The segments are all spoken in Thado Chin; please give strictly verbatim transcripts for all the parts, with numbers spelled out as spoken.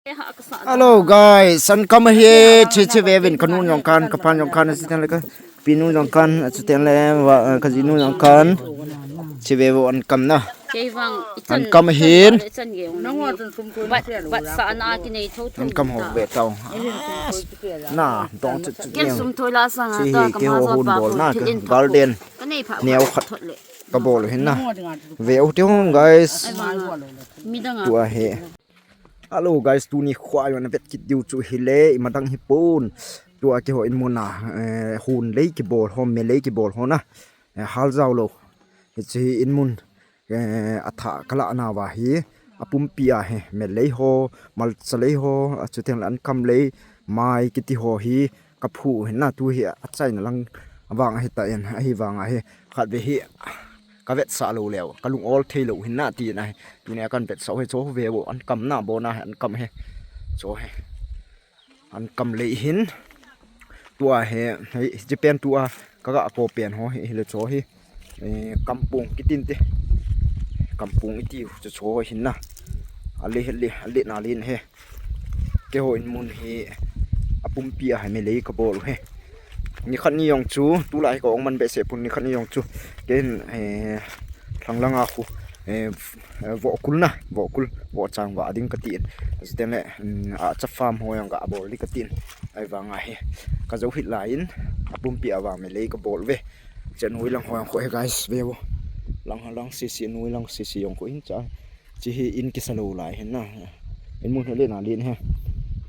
Hello guys, an kam ahi, che che ve vin kanu jong kan, kapan jong kan, achuti le kapinu jong kan, achuti le kajinu jong kan, che ve vo an kam na. An kam ahin. An kam ho ve tau. Na dong chu chu. Ke sum thoi la sang a. Che hi ke ho hun bol na, garden. Neo khat kabol hin na. Ve u te hung guys. Tua hi. Hello guys, tuni khua jong na vet kit diu chu hile, ima dang hipon. Tua keiho in mun a, eh, hun lei kibol ho, me lei kibol ho na. Eh, hal jao lou. Hiche hi in mun, eh, athah kalah nauva hi, apumpi a hi, me lei ho, malcha lei ho, achuti le an kam lei, mai kiti ho hi, kaphu hin na, tu hi achaina lang vang ahi tan, ahivang a hi, khat ve hi, ka vetsah lou leu, ka lung ol thei lou hin na, ti na hi, tuni a kan vetsah hi, cho ve vo, an kam na, bo na hi, an kam hi, cho hi, an kam lei hin, tua hi, hi, hiche pen tua, ka ga ko pen ho hi, hi le cho hi, eh, kampung kitin te, kampung iti, cho cho hin na, a le, le, le na lin he. Keiho in mun hi apumpi a hi me lei kabol u hi. Nikhat ni jong chu, tulai hi ka ong man behseh pon nikhat ni jong chu. Ken, eh, lhang langa khu, eh, vohkul na, vohkul, vohchang vah ding kati in. Achuti le, mm, acha farm ho jong ga bol ding kati in. Ahivang a hi, ka jou hih lai in, apumpi a vang me lei kabol ve. Che noi lang ho jong khu hi guys, ve vo. Lang lang sisi, noi lang sisi jong khu hin cha. Che hi in kisa lou lai hin na. In mun hi le na lin he.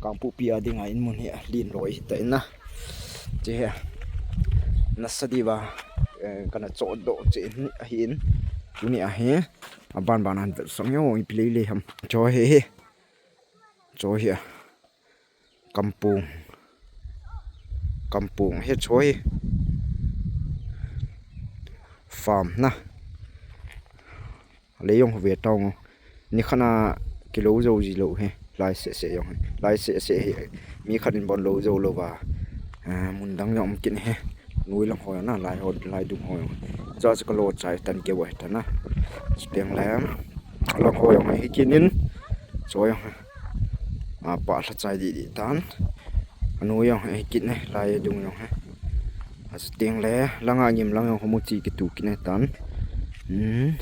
Kangpokpi a dinga in mun hi lin loi hi ta in na. Che hi. Nasa diuva, eh, kana cho doh che in ahi in. Tuni a hi. Aban ban an vetsah nge o ipi lei lei ham. Cho hi hi. Cho hi a. Kampung. Kampung hi cho hi. Farm na. Lei jong ve tong. Nikhat na kilou jou ji lou hi. Lai seh seh jong hi. Lai seh seh hi. Mi khat in bon lou jou lou va. Ah, mun dang jong um kin hi. Noi lang ho na, lai ho, lai dung ho. Cho chu ka lo chai tan keu ahi tan na. Chuteng le. Lang ho jong hi kinin. Cho jong. A pa lha chai di di tan. Anoi jong hi kin ne, lai dung jong hi. Achuteng le, langa ngim lang jong ho muchi kitu kin ne tan. Hmm.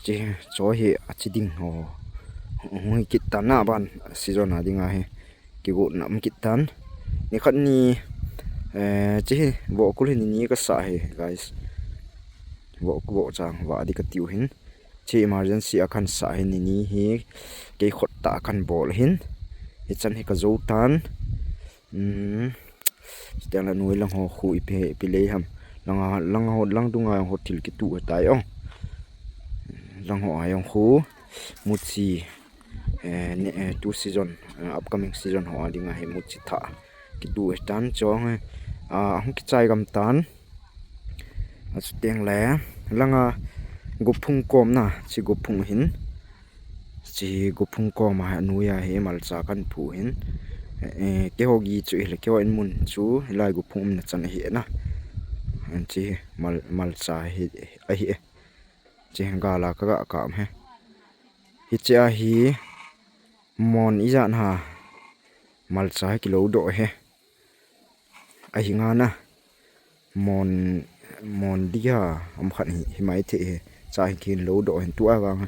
Che, cho hi achi ding ho. Hung hi kit tan na ban, season a dinga hi. Kigo na um kit tan. Nikhat ni, eh, che hi, vohkul hi ni ni kasa hi, guys. Voh, vohchang vah di katiu hin. Che emergency a kan sa hi ni ni hi kei khut tah a kan bol hin. Hichan hi ka jou tan. Hmm. Chuteng le noi lang ho khu ipi, ipi lei ham. Langa, lang ho, lang dunga ho thil kitu tai ong. Lang ho a jong khu. Muchi. Eh, ne, eh, tu season, eh, upcoming season ho a dinga hi muchi thah. Kitu hi tan chong hi. Ah, hung kichai gam tan. Achuteng le, langa gophung kom na, che gophung hin. Che gophung kom a, anoi a hi malcha kan phu hin. Eh, keiho gi chu hi le, keiho in mun chu, hilai gophung um na chan hi na. An che mal, malcha hi, ahi. Che gala ka ga kam hi. Hiche a hi mon ijat ha. Malcha hi kilou doh hi. Ahi nga na. Mon, mon dia am khat hi, hi mai the hi. Cha hi kin lou doh hin tu a vang.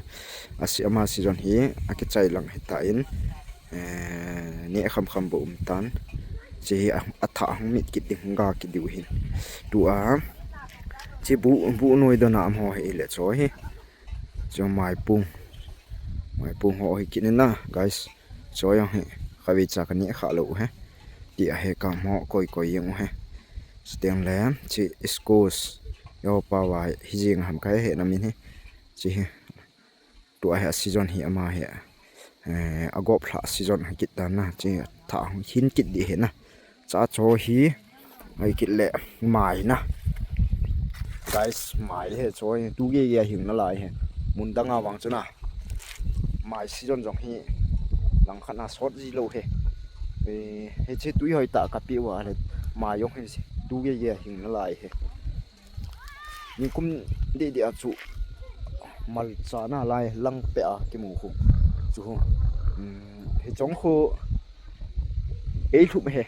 Asi ama season hi, akichai lang hi ta in. Eh, ne kham kham bo um tan. Che hi a, athah hung mit kit ding ga ki diu hin. Tu a. Che bu, bu noi dona am ho hi le cho hi. Cho maipung. Maipung ho hi kin na, guys. Cho jong hi, khavi cha ka ni kha lou he. Ti a he ka mo koi koi jeng u he. Chuteng le, che squash. Yo pa va hi jing ham ka he na min he. Che he. Tu a he season hi ama he. Eh, agop lha season ha kit dan na. Che tha hin kit di he na. Cha cho hi, ai kit le mai na. Guys, mai he cho hi, tu ge ge hing na lai he. Mun dang a vang chu na. Mai season jong hi, lang khat na sot ji lou he. Eh, hiche tui hoi tah ka pe uva le, mai jong hi, tu ge ge hing na lai he. Nikum didi a chu, malcha na lai lang pe a kimu khu. Chu khu. Hmm. Hiche khu ei lhup hi.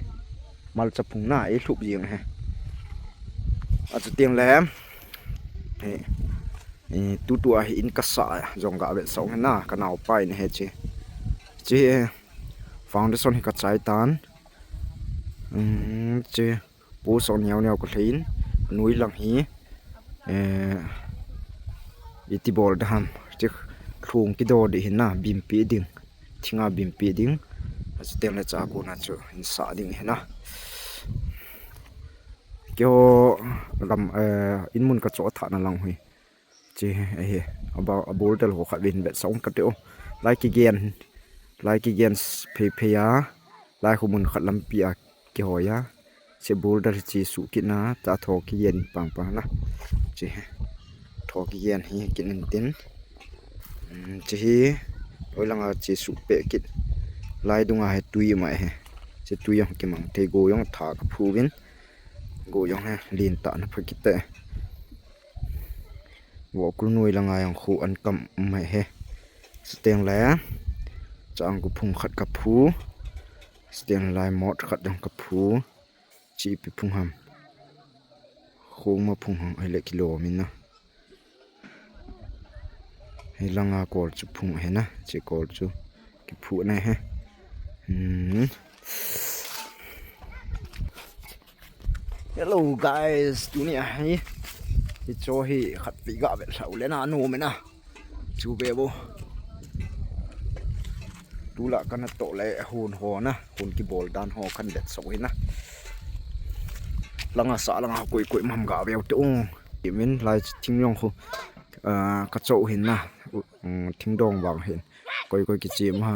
Malcha phung na ei lhup jing hi. Achu teng le. Hi. Tutua hi in kasa jong gavetsah u hi na, kanaopa in hi chi. Chi foundation hi kachai tan. Um, chi post neo neo kalhei in, anoi lang hi, eh, iti bol ding ham, chi lhung kido ding hi na, bimpi ding, thinga bimpi ding, achu teng le cha kona chu in sa ding hi na. Keiho gam, eh, in mun kachoh thah na lang hi. Chi hi, abol del ho khat vin vetsah ung kate o. Lai kigen, lai kigen phei phei a, lai khu mun khat lampi a kihoi a. Chi bol del chi suh kit na, cha tho kigen pang pang na. Chi hi, tho kigen hi kit in tin. Um, chi hi, hoi langa chi suh peh kit. Lai dunga hi tui ma hi. Chi tui jong kimang thei, go jong tha kaphu vin. Go jong hi, lin tah na pha kit te. Vohkul noi langa jong khu an kam um hi. Chuteng le, chang khu phung khat kaphu. Chuteng lai mot khat jong kaphu. Chi ipi phung ham. Khoma phung ham, ahile kilom in na. Hi langa kol chu phung hi na, chi kol chu kiphu na hi. Hmm. Hello guys, tuni a hi, hiche hi khat vei gavetsah u le na, nom in na. Chu ve vo. Tulai kana toh le hon ho na, hon kibol dan ho kana vetsah u hi na. Langa sa langa koi koi mam gaveu te ung. Kimin lai thing jong khu, ah, kachoh u hi na. Um, thing dong vang hin. Koi koi kichim ha.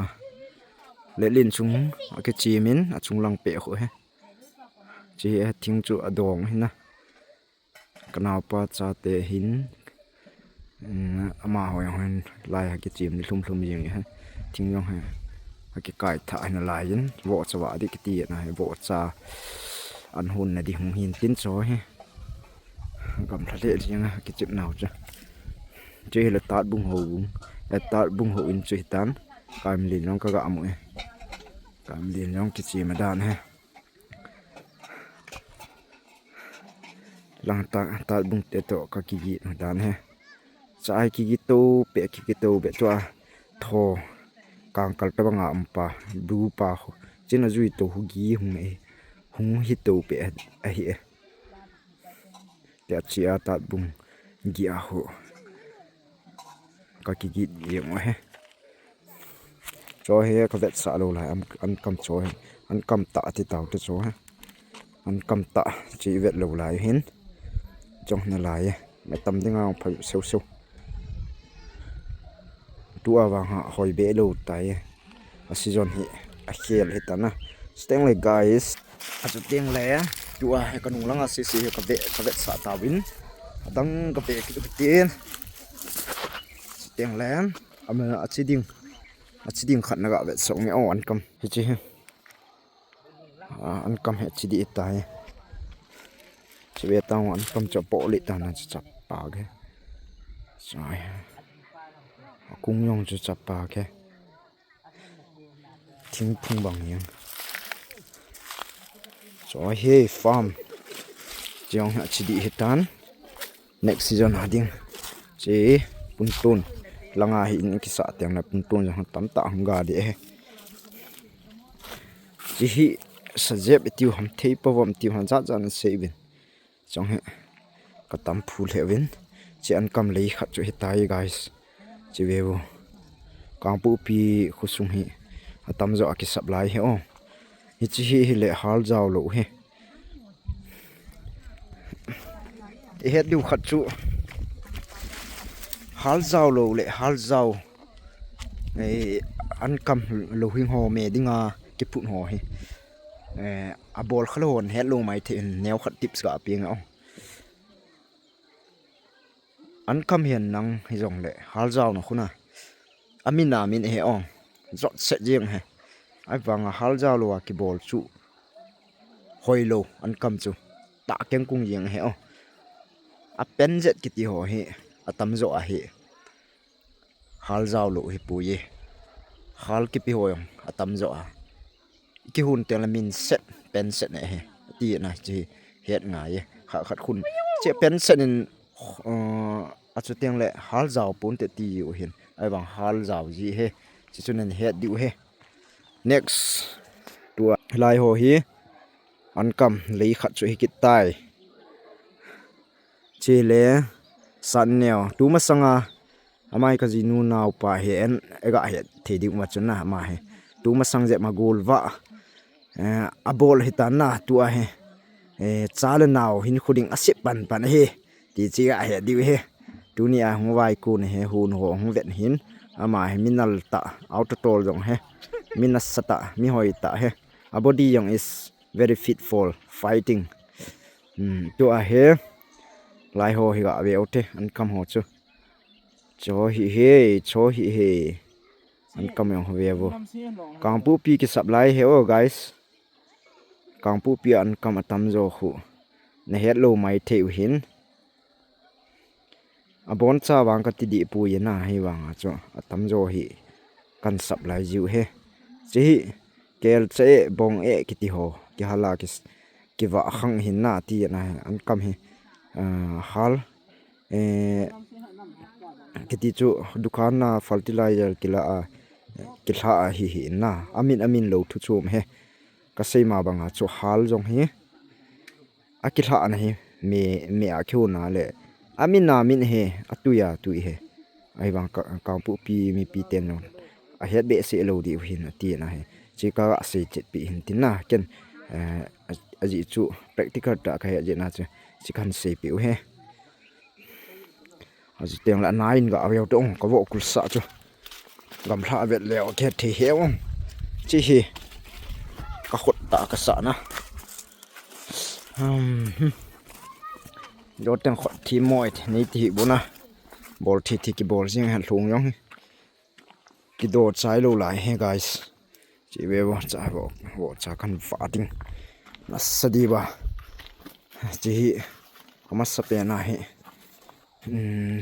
Lelin chung akichim in, achung lang peh khu hi. Chi hi thing chu adong hi na. Kanaopa chate hin, um, amaho jong hin lai ha kichim ni lhum lhum jing hi. Thing jong hi ha kikai thah hi nalai in, vohcha vah ding kiti na hi, vohcha an hon na ding hung hin tin chu hi. Gamlha lheh jing a kichep nau chu. Chu hi le Tatbung ho bung. Eh, Tatbung ho in chu hitan. Kaimlin jong kaga mu e. Kaimlin jong kichim adan hi. Lang ta, Tatbung te toh kakigit dan hi. Chai kigit to peh, kigit to peh tua tho. Kangkal tabang a um pa, du pa ho. Chin ajui to hu gi hung e. Hung hi to peh ahi e. Tia chia Tatbung gi a ho. Kakigit jeng u hi. Chu hi kavetsah lou lai, an, an kam chu hi. An kam tah ti tau te chu hi. An kam tah chi vet lou lai hin. Chong na lai e. Metam dinga phai seu seu. Tua vang ha hoi be lou tai. A season hi akhel hi tana. Chuteng le guys. Achuteng le. Tua hi kanung langa sisi hi kave, kavetsah tauvin. Adang kave kit u hitin. Chuteng le. Ama achi ding. Achi ding khat naga vetsah u nge o an kam. Hichi hi. Ah, an kam hi chi dih tai. Chi ve tang an kam chu apoh lih tan chu chapa ke. Chai. Akung jong chu chapa ke. Thingphung bang jeng. Choi hi farm. Chong hi chi dih hi tan. Next season a ding. Chi puntun. Langa hi in kisa teng le puntun jong tamtah hung ga dih e. Chi hi sajep itiu ham, theipa vom itiu ham, jat jat na sei uvin. Chong hi katam phu lheh uvin. Chi an kam lei khat chu hitai guys. Chi ve u. Kangpokpi khosung hi atam jo a kisap lai hi o. Hichi hi hile hal jao lou hi. I het diu khat chu hal jao lou le hal jao. Ei, an kam lou hing ho me dinga kiphut ho hi. Eh, abol kha lou hon het lou mai thei in neo khat tips ga peng o. An kam hian nang hi jong le hal jao na khuna. Amin amin he o. Jot set jeng he. Ai vanga hal jao lou a kibol chu. Hoi lou, an kam chu. Ta keng kung jeng he o. A pen jet kiti ho hi. Atam jo a hi. Hal jao lou hi pui e. Hal kipe ho jong. atam jo a. Kihun teng le min set, pen set ne he. Ti na chi het ngai e. Kha khat khun. Che pen set in, uh, achu teng le hal jao pon te ti u hin. Ai vang hal jao ji he. Chi chu nen het diu he. Next. Tua lai ho hi. An kam lei khat chu hi kit tai. Chile, san neo. Tuma sanga, amai ka jinu nau pa he en, ega he thei ding ma chun na, ama he. Tuma sang je ma gol va. Eh, a bol hi ta na, tua he. Eh, cha le nau hin khuding a sip pan pan he. Ti chi ga he diu he. Tuni a hung vai kun he, hun ho hung vet hin. Ama he minal ta, auto tol jong he. Minasa ta, mi hoi ta he. A body jong is very fit for fighting. Hmm, tua he. Lai ho hi ga ve o te, an kam ho chu. Cho hi he, cho hi he. An kam jong ho ve vo. Kangpokpi kisap lai he o, guys. Kangpokpi an kam atam jo khu. Na het lo mai thei u hin. A bon cha vang ka ti di pu ye na hi vang a chu. Atam jo hi kan sap lai jiu he. Chi hi kel cha e bong e kiti ho. Ki hala ki, ki va khang hin na ti na he. An kam hi, ah, hal. Eh, kiti chu dukan na fertilizer kila a, kila a hi hi na. Amin, amin lo thu chum he. Ka sei ma bang a chu hal jong hi. A kila na hi me, me a kiu na le. Amin na min he, a tui a tui he. Ai vang ka, Kangpokpi mipi ten jong. A het be se lo di u hin a ti na he. Chi ka ga sei chet pi hin tin na. Ken, eh, a, a ji chu practical ta ka he ji na chu. Chi kan sei pi u he. Aji teng la nine ga aveu tong ka vo kul sa chu. Gamla vet leo ke thei he ong. Chi hi. Ka khut ta ka sa na. Hmm. Jo teng khut thi moi nei ti hi bu na. Bol thi thi ki bol jing han lhung jong hi. Kido chai lo lai he, guys. Chi ve vo cha vo, vo cha kan va ding. Nasa di ba. Chi hi. Ka masa pe na hi. Hmm.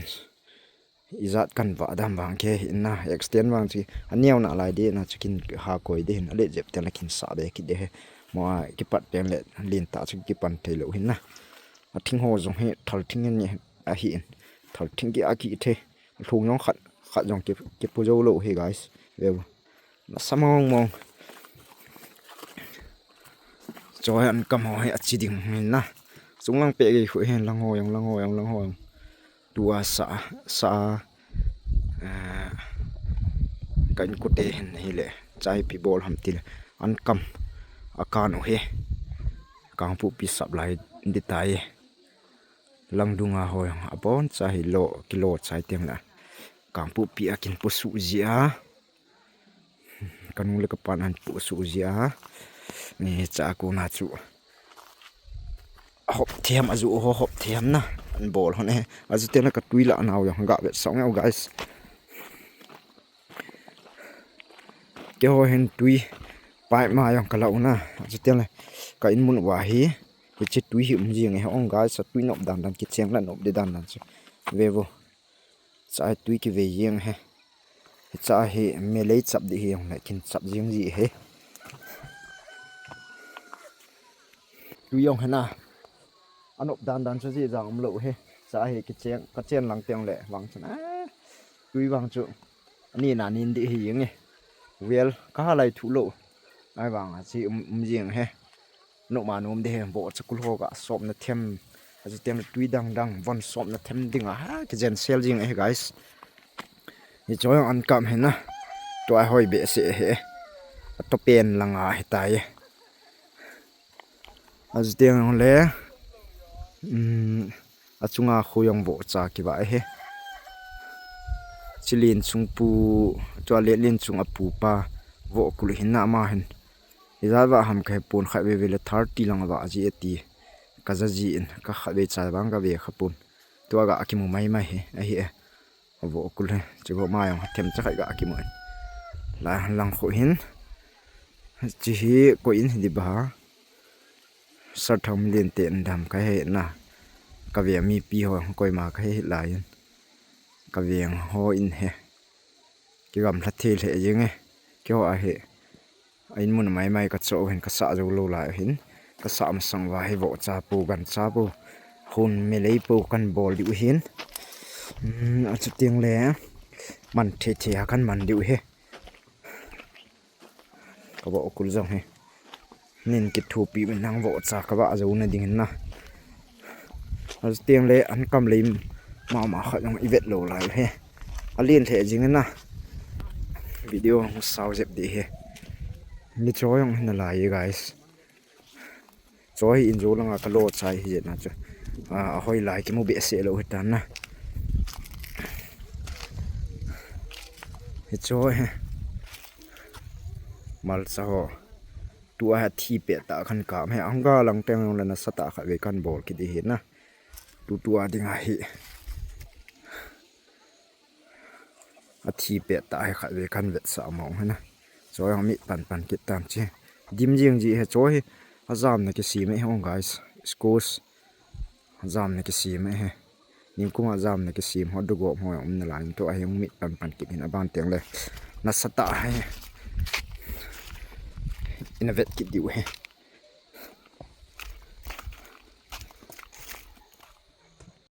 Ijat kan va dam vang ke hi na. Extend vang chi. A neo na lai di na chu kin ha koi di hin. A le jep te la kin sa be ki de he. Mo a kipat te le lin ta chu kipan thei lo hin na. A thing ho jong hi thal thing ni a hi in. Thal thing ki a ki the. Lhung jong khat, khat jong ki, ki pu jo lo hi, guys. Ve vo. Na sa mong mong. Choi an kam ho hi a chi ding hin na. Sung lang pe gei khu hin lang ho jong, lang ho jong, lang ho jong. Tua sa, sa, eh, ka in kute hin hi le. Chai pi bol ham ti le. An kam a kan u hi. Kangpokpi sap lai di tai. Langdunga ho jong a bon cha hi lo, kilo chai teng la. Kangpokpi a kin pu su ji a. Ka nu le ka pan an pu su ji a. Ni cha ko na chu. Hop thiam a ju ho hop thiam na. An bol hon e. A ju te na ka tui la nau jong ga vet song e, guys. Ke ho hin tui. Pai ma jong ka la u na. A ju te na ka in mun wa hi. Hi chi tui hi um jing e ong, guys. Sa tui nop dan dan ki cheng la nop de dan dan chu. Ve vo. Cha tui ki ve jing he. Cha hi me lei chap di hi jong le kin chap jing ji he. Tui jong he na. Anop dan dan chu ji jang um lo he. Cha hi ki cheng, ka chen lang teng le vang chu na. Tui vang chu. Ani na nin di hi jing e. Well, ka ha lai thu lo. Ai vang a chi um, um jing he. Nop ma nom de he, bo cha kul ho ga sop na them. A chu tem tui dang dang, von sop na them ding a, ha, ki jen sel jing e, guys. Hi choi an kam he na. Tua hoi be se he. A to pen lang a he tai. A chu tem le. Um, a chunga khu jong vo cha ki va he. Chilin chung pu, chua le lin chung a pu pa. Vo kul hin na ma hin. Ijat va ham ka he pon khat veve le thirty lang va ji e ti. Ka ja ji in ka khat ve cha vang ka ve kha pon. Tua ga ki mu mai mai he, a hi e. A vo kul he, chi vo ma jong them cha khat ga ki mu in. La lang khu hin. Chi hi ko in hi di ba. Sar thang milen te in dam ka he na. Ka ve mi pi ho koi ma ka he lai in. Ka ve ho in he. Ki gam hla thei lheh jing e. Keiho a hi. Ahin mun maimai kachoh hin kasah jou lou lai hin. Kasah masang uva hi vohcha po, gancha po, hun melei po kan bol diu hin. Hmm, achuteng le man thei thei a kan man diu hi. Kavoh kul jong hi. Nin kithopi min nang vohcha kavah jou na ding hin na. Achuteng le an kam lei mama khat jong ivet lou lai hi. Alen lheh jing na. Video hung sao jep ding hi. Ni cho jong hin nalai guys. Cho hi in jo langa kalo chai hi jeh na chu. A, ahoi lai kimu behseh lou hitan na. Hicho hi. Malcha ho. Tua hi athi pettah kan kam hi. Anga lang teng jong le nasatah khat vei kan bol kit ding hi na. Tutua dinga hi. Athi pettah hi khat vei kan vetsah mong hi na. Cho jong mit panpan kit tam chi. Dim jing ji hi cho hi. Ajamna kisem e hong guys. Squash. Ajamna kisem e hi. Ningkuma jamna kisem ho dugop ho um nalai in tua hi mit panpan kit hin aban teng le. Nasatah hi. Ina vet kit diu hi.